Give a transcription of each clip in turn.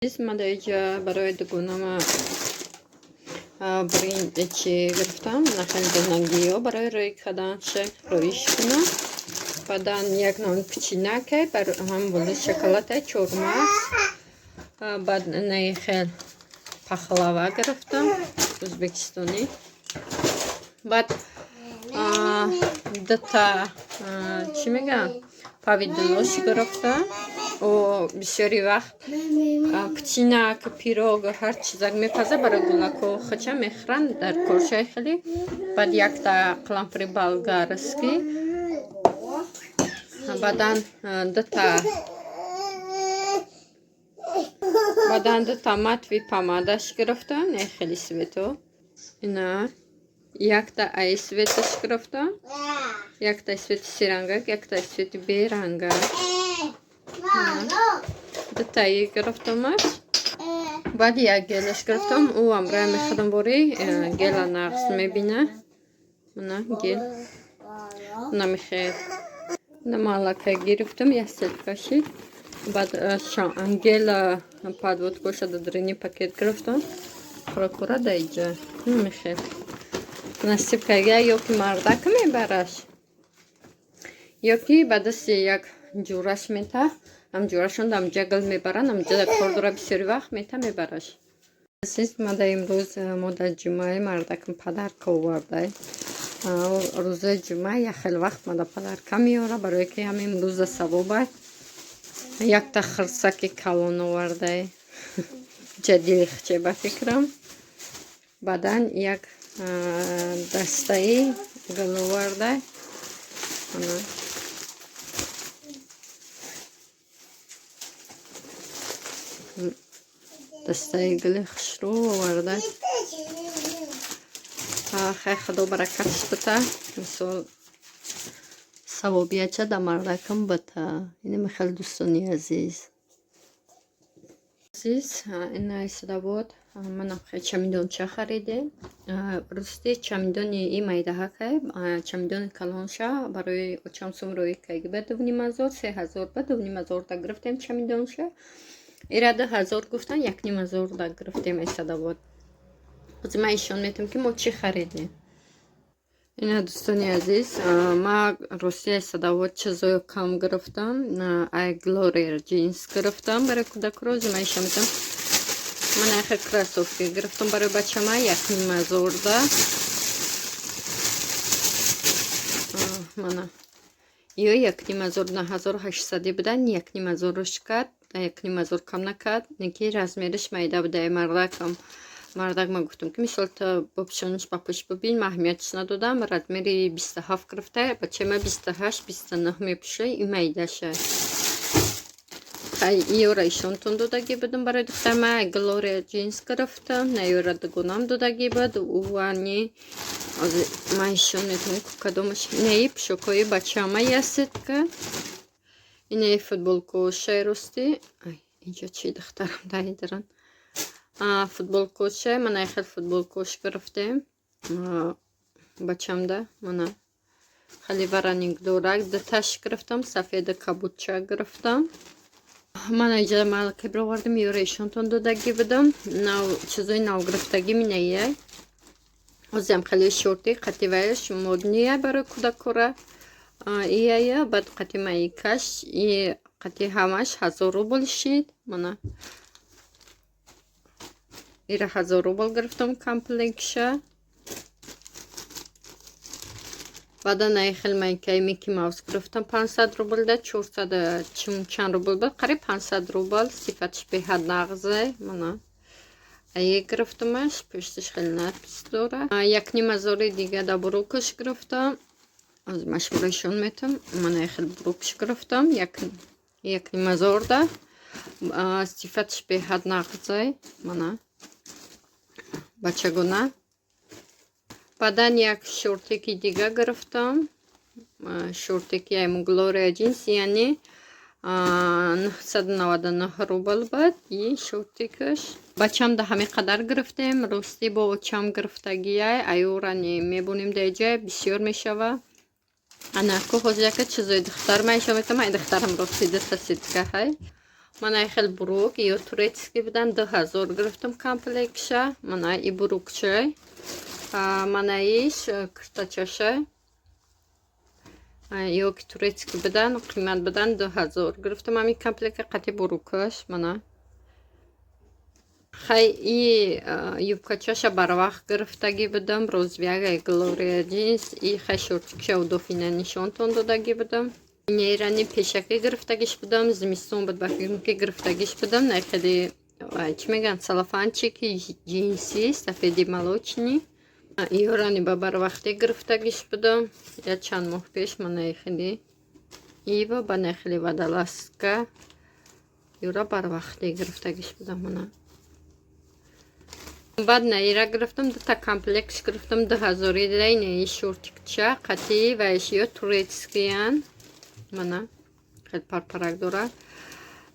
Ман дар инҷа барои дугонама чи гирифтам, нахали донагиё барои рӯй карданша, рӯиш кунам. Баъдан як навъ печенька ҳам були шоколадай чормағз. Баъд инаи хел пахлава гирифтам, ӯзбекистонӣ. Баъд дута, чӣ мегӯям, повидлош гирифтам. О, бисёри вақт печенька, пирог, ҳар чизак мепаза, барои гулако хача мехӯранд дар коршаи хеле. Баъд якта қаламфури болгарский, баъдан дута матовый помадаш гирифтам, не хеле цвето. Ина якта ай цветаш гирифтам, якта цвети серангак, якта цвети берангак, дутаи гирифтамаш. Баъд як гелаш гирифтам, ӯ ҳамроҳ мехӯрам, бори гела нағз мебина. Мана гел намехел намалака гирифтам, як сеткаши. Баъд гела подводкоша дар пакет гирифтам, прокура дар иҷа намехел. Насиб кага, ё ки мардак мебараш, ё ки ба дасти як ҷураш мета, ҳам ҷурашон ҳамҷа гул мебаранд, ҳамҷа кор дора, бисёри вақт мета, мебараш. Азиз, ма дар имрӯз мо дар ҷумъаи мардакам подарка овардай. Рӯзаи ҷумъа як хел вақт мада подарка меёра, барое ки ҳам имрӯза савобай. Якта хирсаки калон овардай, ҷадили хче ба фикрам. Баъдан як дастаи гул овардай. Ана дастаи гули хушрӯ овардай. Хай, Худо баракатш бита. Мисол, савобияча да мардакам бита. Инаме хеле, дӯстони азиз. Азиз, ина Садовод манам хеле чамидонча харидем. Рости, чамидони и майдаҳакай, чамидони калонша барои очам сум рӯи кайги ба 2500, 3000 ба 2500 да гирифтем чамидонша. Ира 2000 гуфтан, 1500 да гирифтем ай Садовод. Ҳозир ман ишон метавам, ки мо чӣ харидем. Ина, дӯстони азиз, ма рости ай Садовод чизоё кам гирифтам. Ай Глория джинс гирифтам барои кӯдакро. Ҳозир ман ишон метавам. Ман айхел кроссовки гирифтам барои бачама 1500 да. Мана ё 1500, 9800 будан, 1500-руш кард, 1500 кам накард, неки размериш майда буда. Мардакам, мардак ма гуфтам, ки мисол та бопишониш ба пӯш бибин, ма аҳамиятш надодам. Размери 27 гирифта, бачаи ма 28, 29 мепӯша, и майдаша. Иёра ишонтон додагӣ будам барои духтарма. Глория джинс гирифтам, наёра дугонам додагӣ буд. Уани ман ишон метавонам, кадомаш. Инаи пӯшокҳои бачаама, я сетка. Инаи футболкошаи. Рости, инҷо чи духтарам даидаранд. Футболкоша, мана хел футболкош гирифтем бачамда. Мана хеле вараник дорак, дуташ гирифтам, сафеда кабудча гирифтам. Ман иҷа малака бировардам, ёра ишонтон додагӣ будам. Нав чизои нав гирифтагӣ миная. Ҳозирам хеле шорти қативаяш модния барои кӯдакора ияя, баъд қати майкаш и қати ҳамаш 1000 рубл шид. Мана ира 1000 рубл гирифтам комплектша. Баъдан ай хел майкаи Микки Маус гирифтам 500 рубл да, 400 чанд рубл буд, қариб 500 рубл. Сифатш беҳад нағзе. Мана ае гирифтамаш, пушташ хеле надпись дора. 1500-и дига да брюкаш гирифтам. Ҳозир ман шуморо ишон метам. Мана хел брюкш гирифтам 1500 да, сифатш беҳад нағзе. Мана бачагона. Баъдан як шортики дига гирифтам, шортики ай Глория джинс, яъне 999 рубл буд и шортикаш. Бачам да ҳамин қадар гирифтем. Ростӣ, бо очам гирифтагиай, аюрани мебонем, дар ҷай бисёр мешава. Анаку ҳозир яка чизои духтар ман ишон метам. Ай духтарам рости дута сетка ҳай. Мана хел брюк, ё турецкий будан, 2000 гирифтам комплектша. Мана и брюкчай, мана иш киртачаша, ё ки турецкий будан, қимат будан, 2000 гирифтам ҳамин комплекта қати брюкаш. Мана хай, и юбкачаша барвақт гирифтагӣ будам, розовияга, Глория Джинс. И хай, шортикша удофина нишонтон додагӣ будам. Нерани пешакӣ гирифтагиш будам, зимистон буд, ба фикрам, ки гирифтагиш будам. На хеле, чӣ мегӯянд, целлофанчики ҷинси сафеди молочный. Ёрани ба барвақтӣ гирифтагиш будам як чанд моҳ пеш. Мана хеле ива ба нахели водолазка, юра барвақтӣ гирифтагиш будам. Мана баъд наира гирифтам, дута комплект гирифтам, 2000 дайнаи шортикча қатӣ ва ишиё турецкиян. Мана хеле парпарак дорад.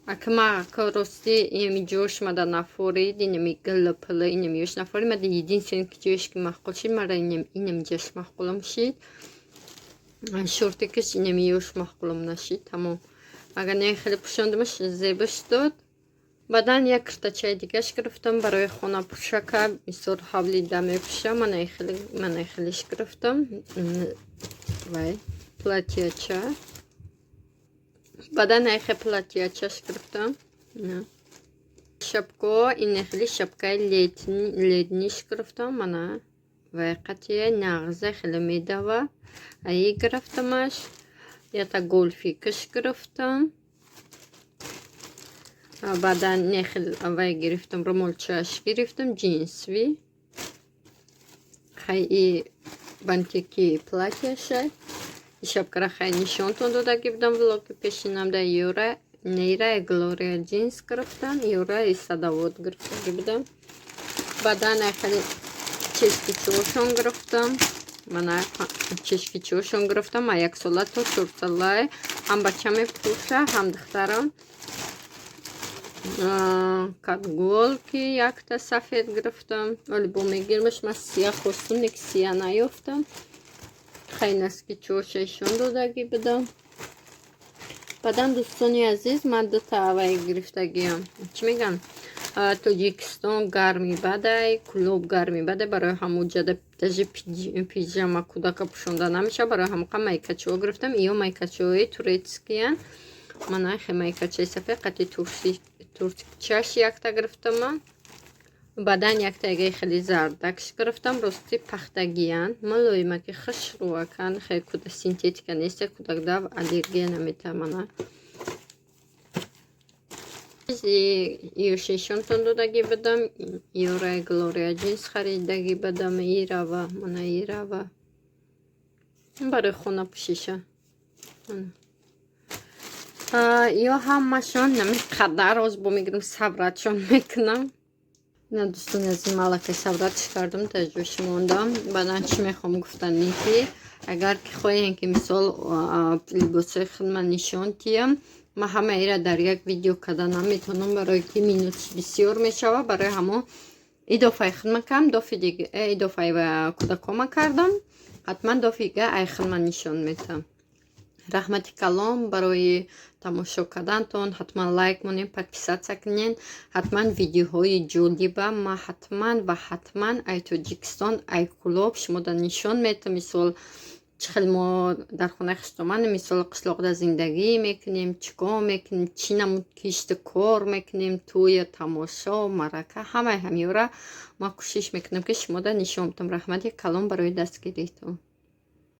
Ака ма рости инами ҷош мада нафорид, инами гилли пили, инами ёш нафорид мада. Единственный ки ҷоеш ки маъқул шид мара, инами ҷош маъқулам шид. Шортикаш инами ёш маъқулам нашид, тамом. Агар не, хеле пӯшондамаш, зебаш дод. Баъдан як киртачаи дигаш гирифтам барои хона пӯшака, бисёр ҳавлида мепӯшам. Мана хелиш гирифтам, вай платьяча. Баъдан айхе платьячаш гирифтам. Шапко, ин хеле шапкаи летниш гирифтам. Мана вай қатия нағза хеле медава, аи гирифтамаш. Ята гольфикаш гирифтам. Баъдан нехел вай гирифтам, румолчаш гирифтам ҷинсви. Хай, и бантики платьяша, шапкара хай нишонтон додагӣ будам влоги пешинам да. Юра нейра Глория Джинс гирифтам, юра и Садовод гирифтагӣ будам. Баъдан хеле чешкичошон гирифтам. Мана чешкичошон гирифтам, а 1 сола то 4 солай, ҳам бача мепӯша, ҳам духтарам. Катголки якта сафед гирифтам, вале бо мегирмаш. Ман сия хостум, ки сия наёфтам. Хай, носкичоша ишон додагӣ будам. Баъдан, дӯстони азиз, ман дута авай гирифтагиам. Чӣ мегӯям, Тоҷикистон гарми бадай, Кӯлоб гарми бадай, барои ҳамуҷада даже пиҷама кӯдака пӯшонда намешавад. Барои ҳамоқа майкачаҳо гирифтам. Иё майкачаҳои турецкиян. Мана хе майкачаи сафед қати турчаш якта гирифтама. Баъдан яктагаи хеле зардакш гирифтам. Рости, пахтагиян, мулоимаки, хушрӯакан, хеле куда синтетика нест, кӯдакда аллергия наметавона. Ёшишонтон додагӣ будам. Ёраи Глория Джинс харидагӣ будам. Ирава, мана ирава барои хона пӯшиша. Ё ҳамашон нами қадар оз бо мегирам, собратьшон мекунам. На, дӯстони азиз, малакай собратьш кардам, таҷош мондам. Баъдан чӣ мехоҳам гуфтанӣ, ки агар ки хоҳем, ки мисол либосҳои худман нишон тиям, ман ҳамаира дар як видео карда наметавонам, барое ки минутш бисёр мешавад. Барои ҳамон идофаи худма кардам, дофи идофаи кӯдакома кардам. Ҳатман дофига ай худма нишон метавам. Раҳмати калом барои тамошо кардантон. Ҳатман лайк монед, подписаться кунед. Ҳатман видеоҳои ҷолиба ма ҳатман ва ҳатман ай Тоҷикистон, ай Кӯлоб шумода нишон метавам. Мисол, чӣ хел мо дар хонаи хиштоман, мисол, қишлоқда зиндагӣ мекунем, чӣ кор мекунем, чӣ намуд кишту кор мекунем, тӯя, тамошо, марака, ҳамаи ҳамёра ман кӯшиш мекунам, ки шумода нишон бидам. Раҳмати калом барои дастгиритон.